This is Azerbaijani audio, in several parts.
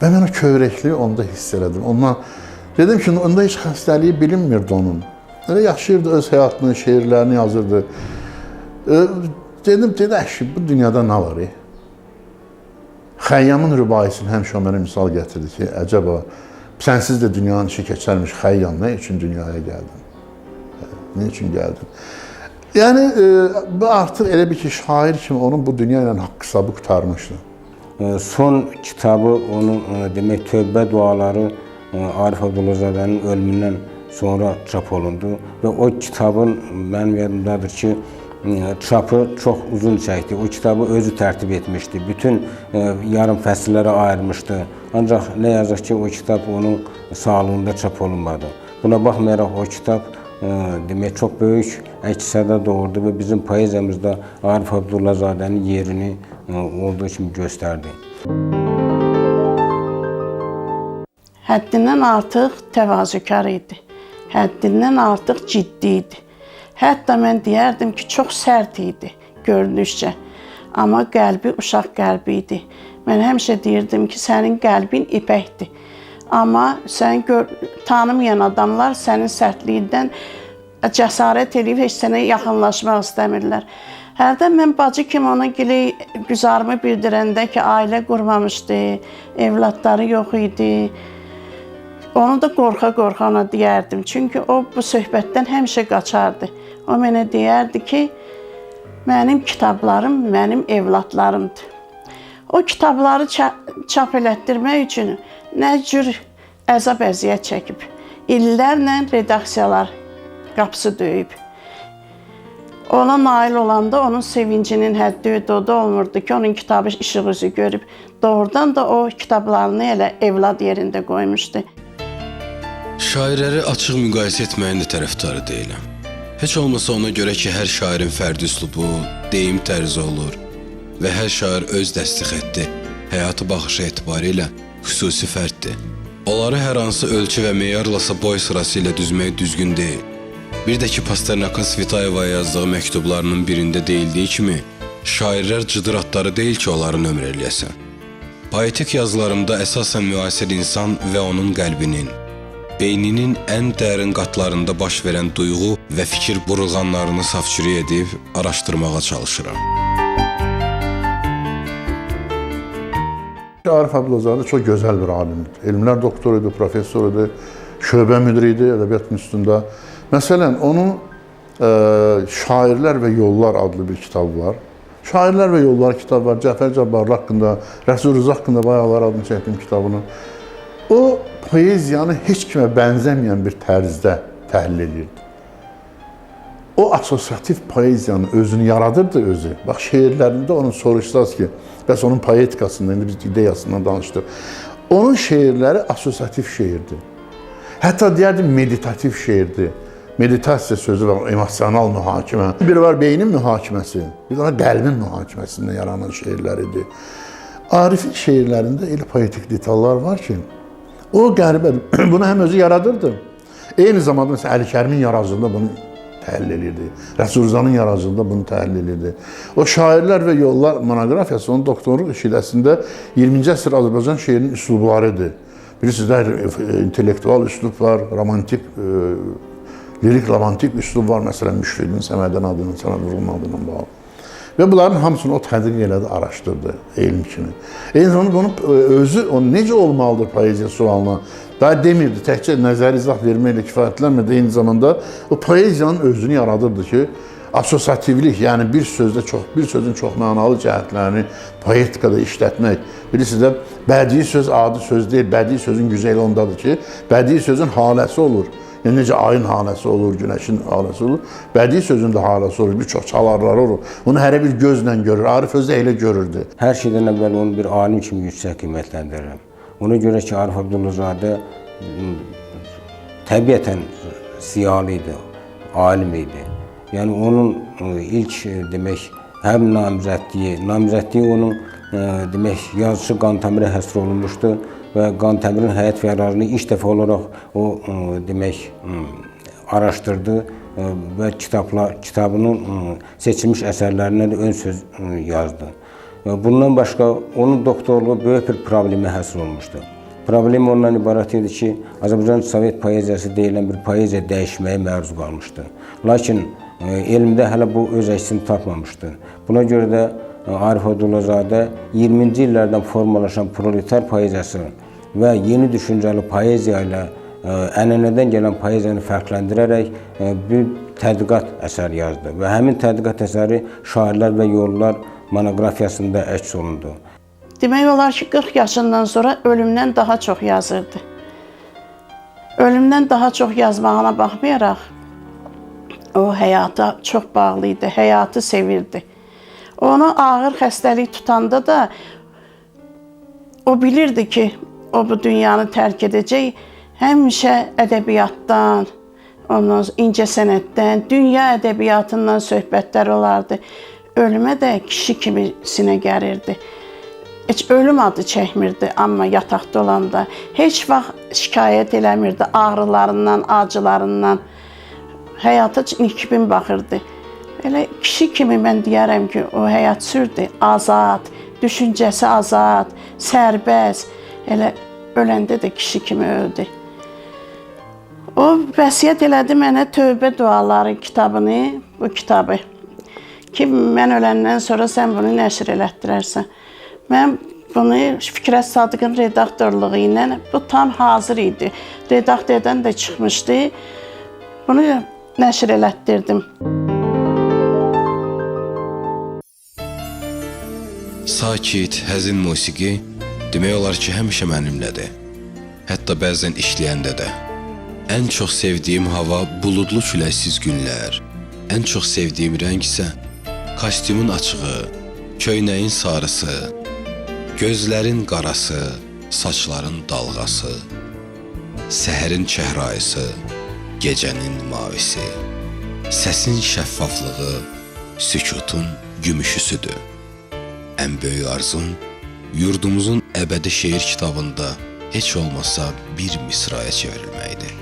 Və mən o kövrəkliyi onda hiss elədim. Ondan dedim ki, onda heç xəstəliyi bilinmirdi onun. Elə yaşayırdı öz həyatını, şeirlərini yazırdı. Dedim, dedi, əşi, bu dünyada nə var? Xəyyamın rübaisini həmişə o mənə misal gətirdi ki, əcəba, sənsiz də dünyanın işi keçərmiş, Xəyyam, nə üçün dünyaya gəldin? Nə üçün gəldin? Yəni, bu artıq elə bir ki, şair kimi onun bu dünya ilə haqq-hesabı qurtarmışdı. Son kitabı onun, demək, tövbə duaları Arif Abdullazadənin ölümündən sonra çap olundu və o kitabın mənim yadımdadır ki, çapı çox uzun çəkdi. O kitabı özü tərtib etmişdi. Bütün yarım fəsillərə ayırmışdı. Ancaq nə yazıq ki, o kitab onun sağlığında çap olunmadı. Buna baxmayaraq o kitab demək, çox böyük əks-səda doğurdu və bizim poeziyamızda Arif Abdullazadənin yerini olduğu kimi göstərdi. Həddindən artıq təvazökar idi. Həddindən artıq ciddi idi. Hətta mən deyərdim ki, çox sərt idi görünüşcə. Amma qəlbi uşaq qəlbi idi. Mən həmişə deyirdim ki, sənin qəlbin ipəkdir. Amma sən tanımayan adamlar sənin sərtliyindən cəsarət eləyib heç sənə yaxınlaşmaq istəmirlər. Hərdən mən bacı kimi ona giley güzarımı bildirəndə ki, ailə qurmamışdı, evladları yox idi. Onu da qorxa-qorxa ona deyərdim. Çünki o bu söhbətdən həmişə qaçardı. O mənə deyərdi ki, mənim kitablarım mənim evladlarımdır. O kitabları çap elətdirmək üçün nə cür əzab əziyyət çəkib. İllərlə redaksiyalar qapısı döyüb. Ona nail olanda onun sevincinin həddi hüdudu olmurdu ki, onun kitabı işıq üzü görüb. Doğrudan da o kitablarını elə evlad yerində qoymuşdu. Şairləri açıq müqayisə etməyin də tərəfdarı deyiləm. Heç olmasa ona görə ki, hər şairin fərdi üslubu, deyim tərzi olur və hər şair öz dəsti xətti, həyatı baxışı etibarilə xüsusi fərddir. Onları hər hansı ölçü və meyarlasa boy sırası ilə düzmək düzgün deyil. Bir də ki, Pasternakın Svitayevaya yazdığı məktublarının birində deyildiyi kimi, şairlər cıdır atları deyil ki, onları nömrə eləyəsən. Poetik yazılarımda əsasən müasir insan və onun qəlbinin, beyninin ən dərin qatlarında baş verən duyğu və fikir burulğanlarını safçürük edib araşdırmağa çalışıram. Arif Abdullazadə çox gözəl bir alim idi. Elmlər doktoru idi, professor idi, şöbə müdiri idi Ədəbiyyat İnstitutunda. Məsələn, onun Şairlər və Yollar adlı bir kitabı var. Şairlər və Yollar kitabı var. Cəfər Cabbarlı haqqında, Rəsul Rza haqqında bayaqlar adını çəkdiyim kitabını. O, poeziyanı heç kimə bənzəməyən bir tərzdə təhlil edirdi. O, asosiativ poeziyanın özünü yaradırdı özü. Bax, şeirlərində onun soruşsaz ki, bəs onun poetikasında, indi biz ideyasından danışdıq. Onun şeirləri asosiativ şeirdir. Hətta deyərdim, meditativ şeirdir. Meditasiya sözü var, emosional mühakimə. Bir var beynin mühakiməsi, bir var qəlbin mühakiməsindən yaranan şeirlər idi. Arifin şeirlərində elə poetik detallar var ki, o qəribədir. Bunu həm özü yaradırdı. Eyni zamanda məsələn Əli Kərimin yaradıcılığında bunu təhlil edirdi. Rəsul Rzanın yaradıcılığında bunu təhlil edirdi. O Şairlər və Yollar monoqrafiyası onun doktorluq işi əslində 20-ci əsr Azərbaycan şeirinin üslublarıdır. Bilirsiniz də intellektual üslub var, romantik, lirik romantik üslub var, məsələn Müşfiqin, Səmədən adının, Səməd Vurğunun adından bağlı. Və bunların hamısını o tədqiq elədi, araşdırdı elm kimi. Eyni zamanda bunu özü, o necə olmalıdır poeziya sualına daha demirdi, təkcə nəzəri izah verməklə kifayətlənmirdi. Eyni zamanda o poeziyanın özünü yaradırdı ki, asosiativlik, yəni bir sözdə çox, bir sözün çox mənalı cəhətlərini poetikada işlətmək. Bilirsiniz də, bədii söz adi söz deyil, bədii sözün güzeli ondadır ki, bədii sözün haləsi olur. Yəni necə ayın haləsi olur, günəşin haləsi olur, bədii sözün də haləsi olur, bir çox çalarları olur. Onu hərə bir gözlə görür, Arif özü də elə görürdü. Hər şeydən əvvəl onu bir alim kimi yüksək qiymətləndirirəm. Ona görə ki, Arif Abdullazadə təbiətən ziyalı idi, alim idi. Yəni onun ilk demək həm namizədliyi onun demək yazıçı Qantəmirə həsr olunmuşdu və Qantəmirin həyat və yaradıcılığını ilk dəfə olaraq o demək araşdırdı və kitabının seçilmiş əsərlərinə də ön söz yazdı. Bundan başqa onun doktorluğu böyük bir problemə həsr olmuşdu. Problem ondan ibarət idi ki, Azərbaycan Sovet poeziyası deyilən bir poeziya dəyişməyə məruz qalmışdı. Lakin elmdə hələ bu öz əksini tapmamışdı. Buna görə də Arif Abdullazadə 20-ci illərdən formalaşan proletar poeziyası və yeni düşüncəli poeziya ilə ənənədən gələn poeziyanı fərqləndirərək bir tədqiqat əsəri yazdı və həmin tədqiqat əsəri Şairlər və Yollar monoqrafiyasında əks olundu. Demək olar ki, 40 yaşından sonra ölümdən daha çox yazırdı. Ölümdən daha çox yazmağına baxmayaraq, o həyata çox bağlı idi, həyatı sevirdi. Onu ağır xəstəlik tutanda da o bilirdi ki, o bu dünyanı tərk edəcək. Həmişə ədəbiyyatdan, ondan incəsənətdən, dünya ədəbiyyatından söhbətlər olardı. Ölümə də kişi kimi sinə gərirdi. Heç ölüm adı çəkmirdi, amma yataqda olanda heç vaxt şikayət eləmirdi ağrılarından, acılarından. Həyata nikbin baxırdı. Elə kişi kimi mən deyərəm ki, o həyat sürdü, azad, düşüncəsi azad, sərbəst. Elə öləndə də kişi kimi öldü. O vəsiyyət elədi mənə Tövbə duaları kitabını, bu kitabı. Ki mən öləndən sonra sən bunu nəşr elətdirərsən. Mən bunu Fikrət Sadıqın redaktorluğu ilə, bu tam hazır idi. Redaktordan da çıxmışdı. Bunu nəşr elətdirdim. Sakit, həzin musiqi demək olar ki, həmişə mənimlədir. Hətta bəzən işləyəndə də. Ən çox sevdiyim hava buludlu küləksiz günlər. Ən çox sevdiyim rəng isə kostyumun açığı, köynəyin sarısı, gözlərin qarası, saçların dalğası, səhərin çəhrayısı, gecənin mavisi, səsin şəffaflığı, sükutun gümüşüsüdür. Ən böyük arzum yurdumuzun əbədi şeir kitabında heç olmasa bir misraya çevrilməkdir.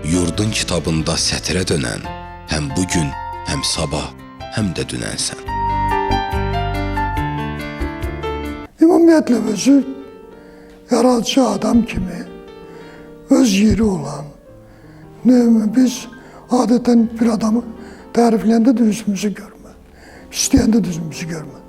Yurdun kitabında sətrə dönən həm bugün, həm sabah, həm də dünənsən. Ümumiyyətlə özü yaradıcı adam kimi öz yeri olan, biz adətən bir adamı tərifləyəndə də üzümüzü görmə, istəyəndə də üzümüzü görmə.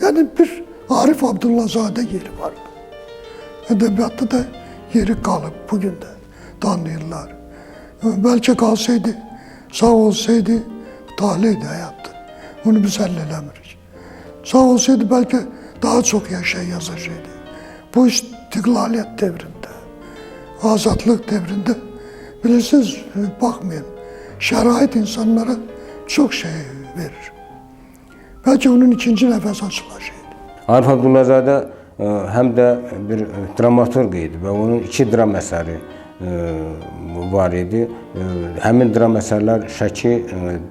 Yəni bir Arif Abdullazadə yeri vardı. Ədəbiyyatda da yeri qalıb, bugün də tanıyırlar. Bəlkə qalsaydı, sağ olsaydı, taleydi həyatdır. Onu biz həll eləmirik. Sağ olsaydı bəlkə daha çox yazacaqdı. Bu istiqlaliyyət dövründə, azadlıq dövründə bilirsiniz, baxmayın, şərait insanlara çox şey verir. Bəlkə onun ikinci nəfəs açılacaqdı. Arif Abdullazadə həm də bir dramaturq idi və onun iki dram əsəri var idi. Həmin dram əsərlər Şəki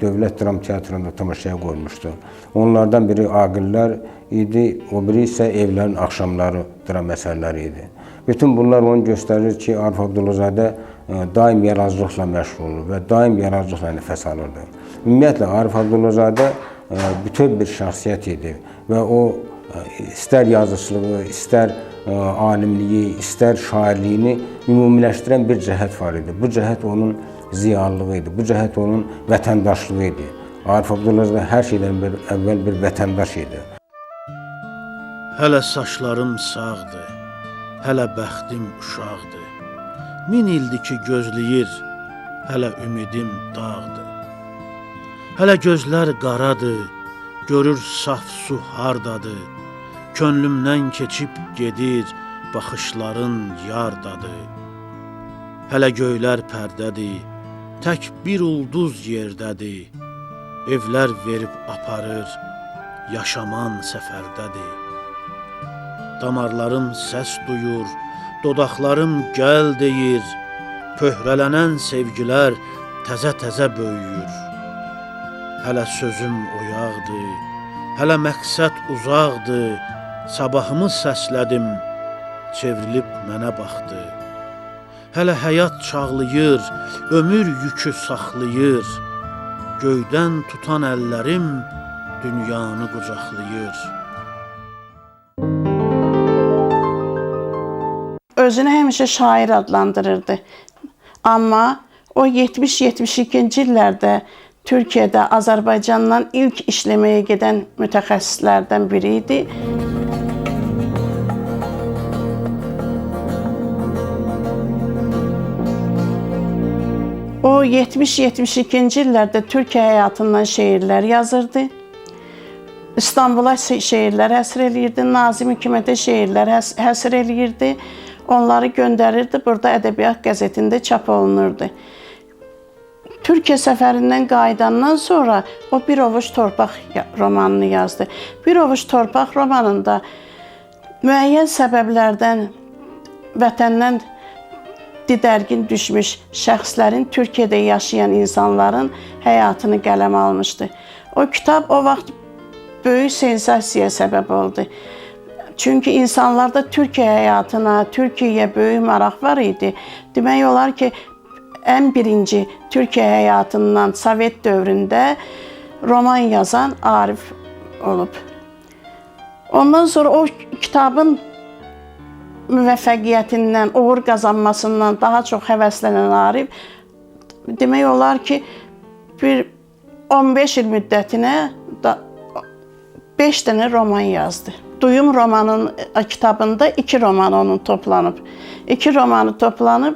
Dövlət Dram Teatrında tamaşaya qoymuşdu. Onlardan biri Aqillər idi, o biri isə Evlərin Axşamları dram əsərləri idi. Bütün bunlar onu göstərir ki, Arif Abdullazadə daim yaradıcılıqla məşğul olur və daim yaradıcılıqla nəfəs alırdı. Ümumiyyətlə, Arif Abdullazadə bütöv bir şəxsiyyət idi və o istər yazıçılığı, istər alimliyi, istər şairliyini ümumiləşdirən bir cəhət var idi. Bu cəhət onun ziyalılığı idi, bu cəhət onun vətəndaşlığı idi. Arif Abdullazadə hər şeydən əvvəl bir vətəndaş idi. Hələ saçlarım sağdır, hələ bəxtim uşaqdır. Min ildir ki gözləyir, hələ ümidim dağdır. Hələ gözlər qaradır, görür saf su hardadır. Könlümdən keçib gedir, baxışların yardadır. Hələ göylər pərdədir, tək bir ulduz yerdədir. Evlər verib aparır, yaşaman səfərdədir. Damarlarım səs duyur, dodaqlarım gəl deyir. Pöhrələnən sevgilər təzə-təzə böyüyür. Hələ sözüm oyaqdır, hələ məqsəd uzaqdır. Sabahımı səslədim, çevrilib mənə baxdı. Hələ həyat çağlayır, ömür yükü saxlayır. Göydən tutan əllərim dünyanı qucaqlayır. Özünü həmişə şair adlandırırdı. Amma o 70-72-ci illərdə Türkiyədə Azərbaycandan ilk işləməyə gedən mütəxəssislərdən biri idi. O 70-72-ci illərdə Türkiyə həyatından şeirlər yazırdı. İstanbula şeirlər həsr eləyirdi, Nazim Hikmətə şeirlər həsr eləyirdi. Onları göndərirdi, burada Ədəbiyyat qəzetində çap olunurdu. Türkiyə səfərindən qayıdandan sonra o Bir Ovuc Torpaq romanını yazdı. Bir Ovuc Torpaq romanında müəyyən səbəblərdən vətəndən didərgin düşmüş şəxslərin, Türkiyədə yaşayan insanların həyatını qələmə almışdı. O kitab o vaxt böyük sensasiyaya səbəb oldu. Çünki insanlarda Türkiyə həyatına, Türkiyəyə böyük maraq var idi. Demək olar ki, ən birinci Türkiyə həyatından Sovet dövründə roman yazan Arif olub. Ondan sonra o kitabın müvəffəqiyyətindən, uğur qazanmasından daha çox həvəslənən Arif, demək olar ki, bir 15 il müddətinə 5 dənə roman yazdı. Duyum romanın kitabında 2 roman onun toplanıb. 2 romanı toplanıb,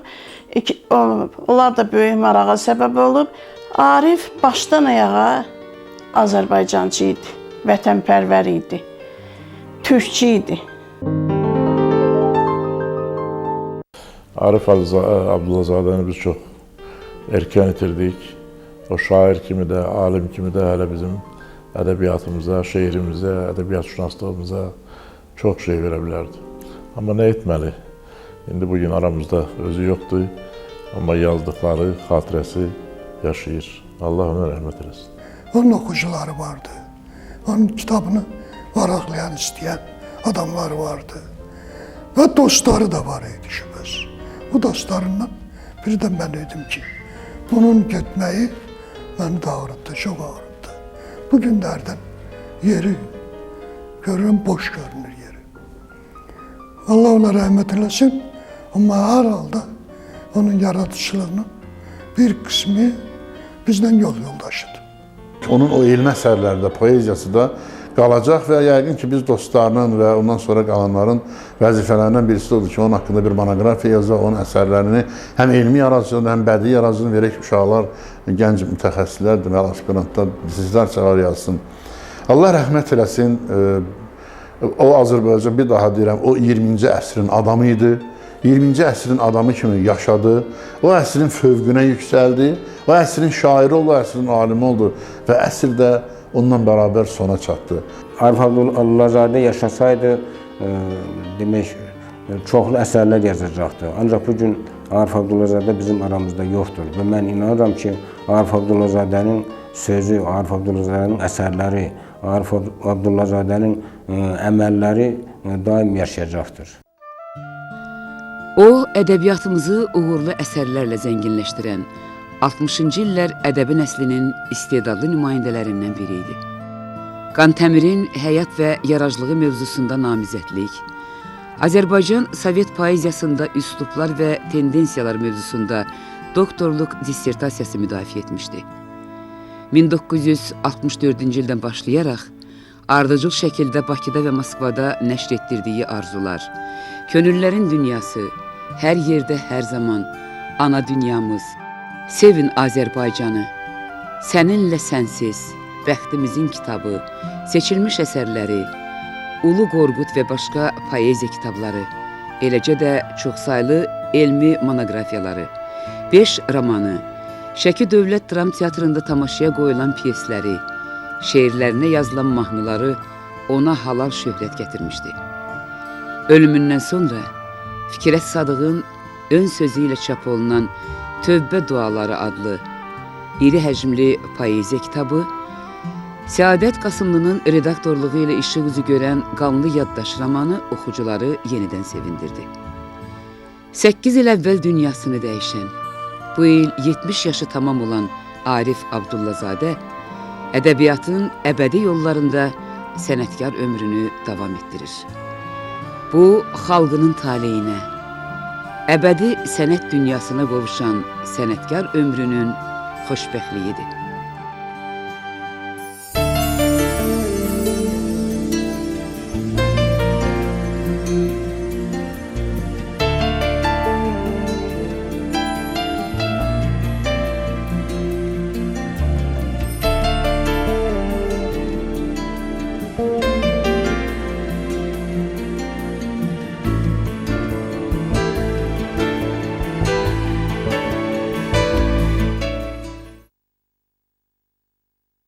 onlar da böyük marağa səbəb olub. Arif başdan ayağa Azərbaycancı idi, vətənpərvər idi, türkçü idi. Arif Abdullazadəni biz çox erkən itirdik. O şair kimi də, alim kimi də hələ bizim ədəbiyyatımıza, şeirimizə, ədəbiyyatşünaslığımıza çox şey verə bilərdi. Amma nə etməli? İndi bugün aramızda özü yoxdur, amma yazdıqları, xatirəsi yaşayır. Allah ona rəhmət eləsin. Onun oxucuları vardı. Onun kitabını varaqlayan, istəyən adamlar vardı. Və dostları da var idi şübhəsiz. Bu dostlarından biri də mən idim ki, bunun getməyi məni də ağrıtdı, çox ağrıtdı. Bu günlərdən yeri görürəm, boş görünür yeri. Allah ona rəhmət eləsin, amma hər halda onun yaradıcılığının bir qismi bizdən yol yoldaşıdır. Onun o elmi əsərləri də, poeziyası da qalacaq və yəqin ki, biz dostlarının və ondan sonra qalanların vəzifələrindən birisi odur ki, onun haqqında bir monoqrafiya yazaq, onun əsərlərini həm elmi yaradıcılığını, həm bədii yaradıcılığını verək uşaqlar, gənc mütəxəssislər, deməli, aspirantlar, dissertasiyalar yazsın. Allah rəhmət eləsin, o Azərbaycan, bir daha deyirəm, o 20-ci əsrin adamı idi. 20-ci əsrin adamı kimi yaşadı, o əsrin fövqünə yüksəldi, o əsrin şairi oldu, o əsrin alimi oldu və əsr də onunla beraber sona çatdı. Arif Abdullazadə yaşasaydı, demək, çoxlu əsərlər yazacaqdı. Ancaq bu gün Arif Abdullazadə bizim aramızda yoxdur və mən inanıram ki, Arif Abdullazadənin sözü, Arif Abdullazadənin əsərləri, Arif Abdullazadənin əməlləri daim yaşayacaqdır. O, ədəbiyyatımızı uğurlu əsərlərlə zənginləşdirən 60-cı illər ədəbi nəslinin istedadlı nümayəndələrindən biri idi. Qantəmirin həyat və yaradıcılığı mövzusunda namizədlik, Azərbaycan Sovet poeziyasında üslublar və tendensiyalar mövzusunda doktorluq dissertasiyası müdafiə etmişdi. 1964-cü ildən başlayaraq ardıcıl şəkildə Bakıda və Moskvada nəşr etdirdiyi arzular, könüllərin dünyası, hər yerdə, hər zaman, ana dünyamız, sevin Azərbaycanı, səninlə sənsiz, bəxtimizin kitabı, seçilmiş əsərləri, Ulu Qorqud və başqa poeziya kitabları, eləcə də çoxsaylı elmi monoqrafiyaları, 5 romanı, Şəki Dövlət Dram Teatrında tamaşaya qoyulan pyesləri, şeirlərinə yazılan mahnıları ona halal şöhrət gətirmişdi. Ölümündən sonra Fikrət Sadığın ön sözü ilə çap olunan Tövbə Duaları adlı iri həcmli poeziya kitabı, Səadət Qasımlının redaktorluğu ilə işıq üzü görən Qanlı Yaddaş romanı oxucuları yenidən sevindirdi. 8 il əvvəl dünyasını dəyişən, bu il 70 yaşı tamam olan Arif Abdullazadə ədəbiyyatın əbədi yollarında sənətkar ömrünü davam etdirir. Bu, xalqının taleyinə, Əbədi sənət dünyasına qovuşan sənətkar ömrünün xoşbəxtliyidir.